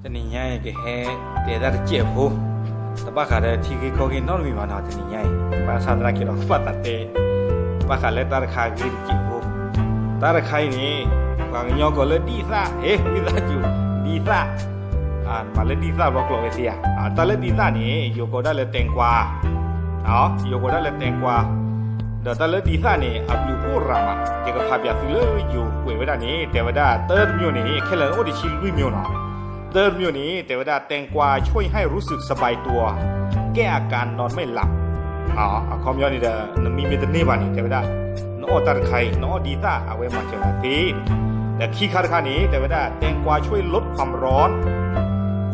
တနံၤညါအံၤ ကဟဲတဲတၢ်တစဲးဖိ, တဘၣ်ဃးဒီးထံဂ့ၢ်ကီၢ်ဂ့ၢ်နီတမံၤဘၣ်နီၤ တနံၤညါအံၤ, ဘၣ်ဆၣ်သနာ်က့ဒီး ဘၣ်သးတဲ ဘၣ်ဃးလၢတၢ်တခါဂ့ၢ်တစဲးဖိ, တၢ်တခါအံၤန့ၣ် ပှၤကညီကိးလၢဒံသၣ်, ဟ့ၣ် ဝံသးစူၤ, ဒံသၣ်, မၤလၢဒံသၣ်ဘျီကျိာ်ဝဲသ့ဧါ, တၢ်လၢဒံသၣ်န့ၣ် ယိၤကိးဒၣ်လၢ แตงกวา, ယိၤကိးဒၣ်လၢ แตงกวา, ဒီးတၢ်လၢဒံသၣ်န့ၣ် အဘျုးအဖှိၣ်ရၤမး, ယကဖးပၠးသုလၢယိၤကွဲးဝဲဒၣ်န့ၣ် တဲဝဲဒၣ်တၢ်တမံၤန့ၣ် ခဲလၢာ်အိၣ်တဆံလွံၢ်မံၤနီၤ, တၢ်တမံၤန့ၣ် တဲဝဲဒၣ် แตงกวาช่วยให้รู้สึกสบายตัว แก้อาการนอนไม่หลับ အခီပညီန့ၣ်ဒီး နမံမ့ၢ်တန့ၢ်ဘၣ်န့ၣ် တဲဝဲဒၣ် နအီၣ်တၢ်တခါအံၤ နအီၣ်ဒံသၣ် အဝဲမၤစၢၤနၤသ့, ဒီးခံခါတခါန့ၣ် တဲဝဲဒၣ် แตงกวาช่วยลดความร้อน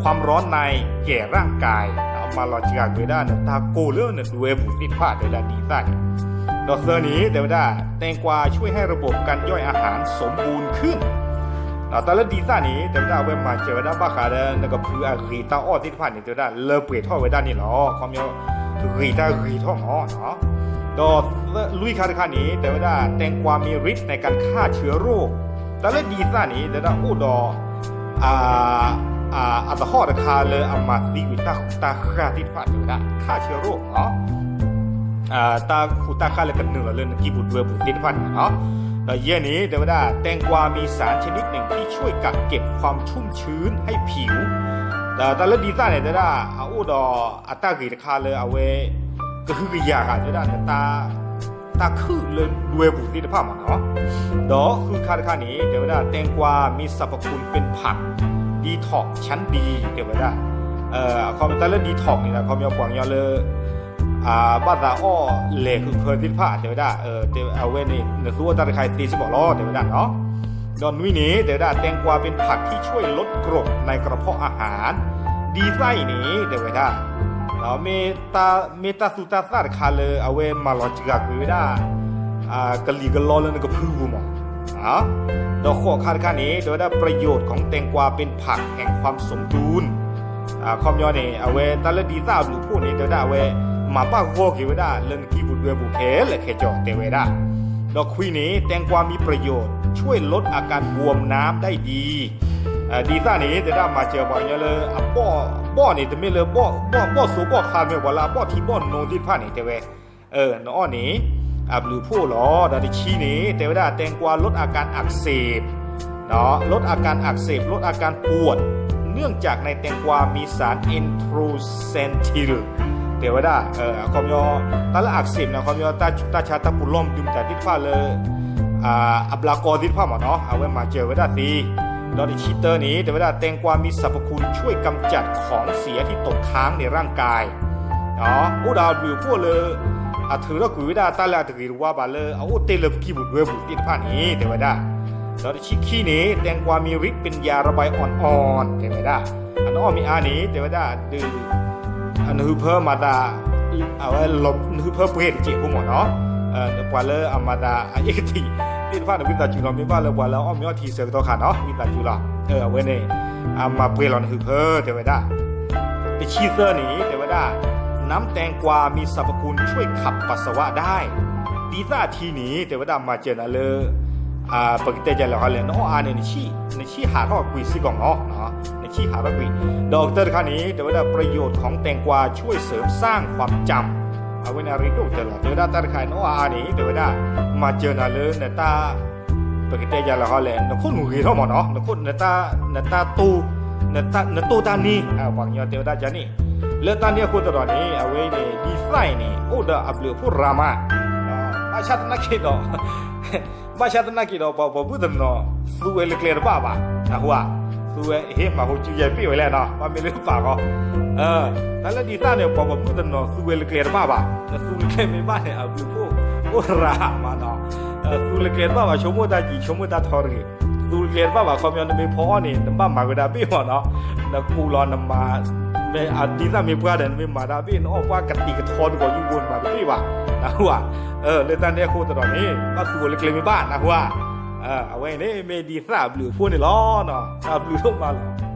ความร้อนในแก่ร่างกาย မၤလီၤစှၤကွံာ်ဝဲဒၣ် နတၢ်ကိၢ်လၢနဒွဲပူၤသ့ၣ်တဖၣ် တဲဝဲဒၣ်ဒံသၣ်န့ၣ်, ဒီးသၢန့ၣ် တဲဝဲဒၣ် แตงกวาช่วยให้ระบบการย่อยอาหารสมบูรณ์ขึ้น တၢ်လၢဒံသၣ်န့ၣ် တဲဝဲဒၣ်အဝဲမၤစၢၤဝဲဒၣ်ဘၣ်ဃးဒီး နကဖုအဂ့ၤတၢ်အီၣ်သ့ၣ်တဖၣ်န့ၣ် တဲဝဲဒၣ်လၢပှဲၤထီၣ်ဝဲဒၣ်န့ၣ်လီၤ. အခီပညီ ဂ့ၤတၢ်ဂ့ၤထီၣ်မး, ဒီးလွံၢ်ခါတခါန့ၣ် တဲဝဲဒၣ် แตงกวามีฤทธิ์ในการฆ่าเชื้อโรค တၢ်လၢဒံသၣ်န့ၣ် တဲဝဲဒၣ်အိၣ်ဒီး အသဟီၣ်တခါလၢအမၤသံကွံာ်တၢ်ဃူးတၢ်ဃၢ်သ့ၣ်တဖၣ် တဲဝဲဒၣ် ฆ่าเชื้อโรค တၢ်ဃူးတၢ်ဃၢ်လၢကနုာ်လီၤလၢနကံၢ်ပူၤဒွဲပူၤသ့ၣ်တဖၣ်န့ၣ်လီၤ. ဒီးယဲၢ်န့ၣ် တဲဝဲဒၣ် แตงกวามีสารชนิดหนึ่งที่ช่วยกักเก็บความชุ่มชื้นให้ผิว ဒီးတၢ်လၢဒံသၣ်န့ၣ် တဲဝဲဒၣ်အအိၣ်ဒီးအတၢ်ဂ့ၤတခါလၢအဝဲ ကဟုကယာ်ဃာ် တဲဝဲဒၣ် တၢ်ခုၣ်လၢဒွဲပူၤသ့ၣ်တဖၣ်မးနီၤ, ဒီးဃုခါတခါန့ၣ် တဲဝဲဒၣ် แตงกวามีสรรพคุณเป็นผัก detox ชั้นดี တဲဝဲဒၣ် အခီပညီတၢ်လၢ detox န့ၣ် အခီပညီပှၤကညီလၢ ဘၣ်သးအီၣ်လဲၤဟုးဖၢသ့ၣ်တဖၣ် တဲဝဲဒၣ် အဝဲန့ၣ် နသူအီၣ်တၢ်တခါအံၤသ့စ့ၢ်ကီးလီၤ တဲဝဲဒၣ်နီၤ. ဒီးနွံန့ၣ် တဲဝဲဒၣ် แตงกวาเป็นผักที่ช่วยลดกรดในกระเพาะอาหาร ဒံသၣ်အံၤန့ၣ် တဲဝဲဒၣ် မ့ၢ်တၢ်သူတၢ်သၣ်တခါလၢအဝဲမၤလီၤစှၤကွံာ်ဝဲဒၣ် ကလံၤကလီလၢနကဖုပူၤမး, ဒီးဃိးခါတခါန့ၣ် တဲဝဲဒၣ် ประโยชน์ของแตงกวาเป็นผักแห่งความสมดุล အခီပညီန့ၣ် အဝဲတၢ်လၢဒံသၣ်အဘျုးအဖှိၣ်န့ၣ် တဲဝဲဒၣ်အဝဲ မၤဘၣ်ဂီၢ်က့ၤဝဲဒၣ်လၢနကံၢ်ပူၤဒွဲပူၤခဲလၢာ်ခဲဆ့ တဲဝဲဒၣ်, ဒီးခွံန့ၣ် แตงกวามีประโยชน์ช่วยลดอาการบวมน้ำได้ดี ဒံသၣ်န့ၣ် တဲဝဲဒၣ်မၤစၢၤပှၤကညီလၢအဘီၣ်န့ၣ် တမ့ၢ်လၢဘီၣ်စိဘီၣ်ချါ မ့ၢ်ပှၤလၢအဘီၣ်ထံဘီၣ်နိသ့ၣ်တဖၣ်န့ၣ် တဲဝဲ နအီၣ်န့ၣ် အဘျုးအဖှိၣ်လီၤ. ဒီးတဆံန့ၣ် တဲဝဲဒၣ် แตงกวาลดอาการอักเสบ ลดอาการอักเสบ ลดอาการปวด เนื่องจากในแตงกวามีสาร แอนโทรแซนทิน တဲဝဲဒၣ် အခီပညီ တၢ်လၢ อักเสบ န့ၣ် အခီပညီ တၢ်ဆူးတၢ်ဆါ တၢ်ပူၤလီၢ်မနုၤမတၤသ့ၣ်တဖၣ်လၢ အဘျးကီသ့ၣ်တဖၣ်မးနီၤ အဝဲမၤစၢၤဝဲဒၣ်သ့, ဒီးတဆံတၢန့ၣ် တဲဝဲဒၣ် แตงกวามีสรรพคุณช่วยกำจัดของเสียที่ตกค้างในร่างกาย အိၣ်ဒီးအဘျုးအဖှိၣ်လၢ အထုးထီၣ်ကွံာ်ဝဲဒၣ်တၢ်လၢအတဂ့ၤတဝါဘၣ်လၢ အအိၣ်တ့ၢ်လၢပကံၢ်ပူၤဒွဲပူၤသ့ၣ်တဖၣ်န့ၣ် တဲဝဲဒၣ်, ဒီးတဆံခံန့ၣ် แตงกวามีฤทธิ์เป็นยาระบายอ่อนๆ တဲဝဲဒၣ်, အနအီၣ်မ့ၢ်အါန့ၣ် တဲဝဲဒၣ် ဒုး နဟုးဖၢမၤသး အဝဲ နဟုးဖၢပှဲၤတစဲးဖိမးနီၤ, ပှၤလၢအမၤသးအအ့ၣ်ကထံးသ့ၣ်တဖၣ်န့ၣ် ဝံသးစူၤလီၤ မ့ၢ်ဘၣ်လၢပှၤလၢအအီၣ်မ့ၤအီထံအဆၢကတီၢ်ခါနီၤ ဝံသးစူၤလီၤ, အဝဲန့ၣ် အမၤပှဲၤလီၤနဟုးဖၢ တဲဝဲဒၣ်, တဆံသၢန့ၣ် တဲဝဲဒၣ် น้ำแตงกวามีสรรพคุณช่วยขับปัสสาวะได้ ဒံသၣ်ထံန့ၣ် တဲဝဲဒၣ်မၤစၢၤနၤလၢ ပကတဲဒ်လဲၣ်ဃီလဲၣ် နအီၣ်အါန့ၣ် နဆံၣ်ဟးထီၣ်ကွံာ်စ့ၢ်ကီးနီၤ, နဆံၣ်ဟးထီၣ်ကွံာ်, ဒီးကတၢၢ်တခါန့ၣ် တဲဝဲဒၣ် ประโยชน์ของแตงกวาช่วยเสริมสร้างความจำ အဝဲန့ၣ်အရ့ဒိၣ်ကတၢၢ်လီၤ, တဲဝဲဒၣ်တၢ်တခါအံၤ နအီၣ်အါန့ၣ် တဲဝဲဒၣ် မၤစၢၤနၤလၢနတၢ် ပကတဲဒ်လဲၣ်ဃီလဲၣ် နခိၣ်နူာ်ဂ့ၤထီၣ်မးနီၤ, နခိၣ် နတၢ်တိၢ် နတိၢ်တၢ်န့ၢ် ပှၤကညီတဲဝဲဒၣ်န့ၣ်, လၢတၢ်န့ၣ်အဃိသတးဒီးန့ၣ် အဝဲန့ၣ် ဒံသၣ်အံၤန့ၣ် အိၣ်ဒီးအဘျုးအဖှိၣ်ရၤမး, ဘၣ်ဆၣ်သနာ်က့ဒီး ဘၣ်ဆၣ်သနာ်က့ဒီး ပှၤပိာ်မုၣ်တနီၤ သူဝဲလၢကျဲတဘၣ်ဘၣ်, နၢ်ဟူဧါ, သူဝဲ ဟ့ၣ်မၤဟိစုယဲၢ်ဘ့ၣ်ဝဲလဲၣ်နီၤ, ဘၣ်မ့ၢ်လၢပာ်ဃီ တၢ်လၢဒံသၣ်န့ၣ် ပှၤပိာ်မုၣ်တနီၤ သူဝဲလၢကျဲတဘၣ်ဘၣ်, နသူလၢကျဲမ့ၢ်ဘၣ်န့ၣ် အဘျုးအဖှိၣ်အိၣ်ရၤမးနီၤ, သူလၢကျဲတဘၣ်ဘၣ် ဆိကမိၣ်တၢ်ကံး ဆိကမိၣ်တၢ်ထီတဂ့ၤ, သူလၢကျဲတဘၣ်ဘၣ် ခီပညီ နမ့ၢ်ဖီအီၣ်န့ၣ် နဘၣ်မၤဝဲဒၣ်ဘ့ၣ်မးနီၤ, နကူးလီၤနမၤ မ့ၢ်အဒံသၣ်မ့ၢ်ပှၢ်ဒီး နမ့ၢ်မၤတၢ်ဘ့ၣ် နအီၣ်ပှၢ်ကတံၤကထီတကိးယူၢ်ဘိ နမၤတဘ့ၣ်ဘၣ်, နၢ်ဟူဧါ, လၢတၢ်န့ၣ်အဃိသတးဒီးန့ၣ် ဘၣ်သူဝဲလၢကျဲမ့ၢ်ဘၣ် နၢ်ဟူဧါ, အဝဲန့ၣ်မ့ၢ်ဒံသၣ်အဘျုးအဖှိၣ်န့ၣ်လီၤ, တၢ်ဘျုးဒိၣ်မးလီၤ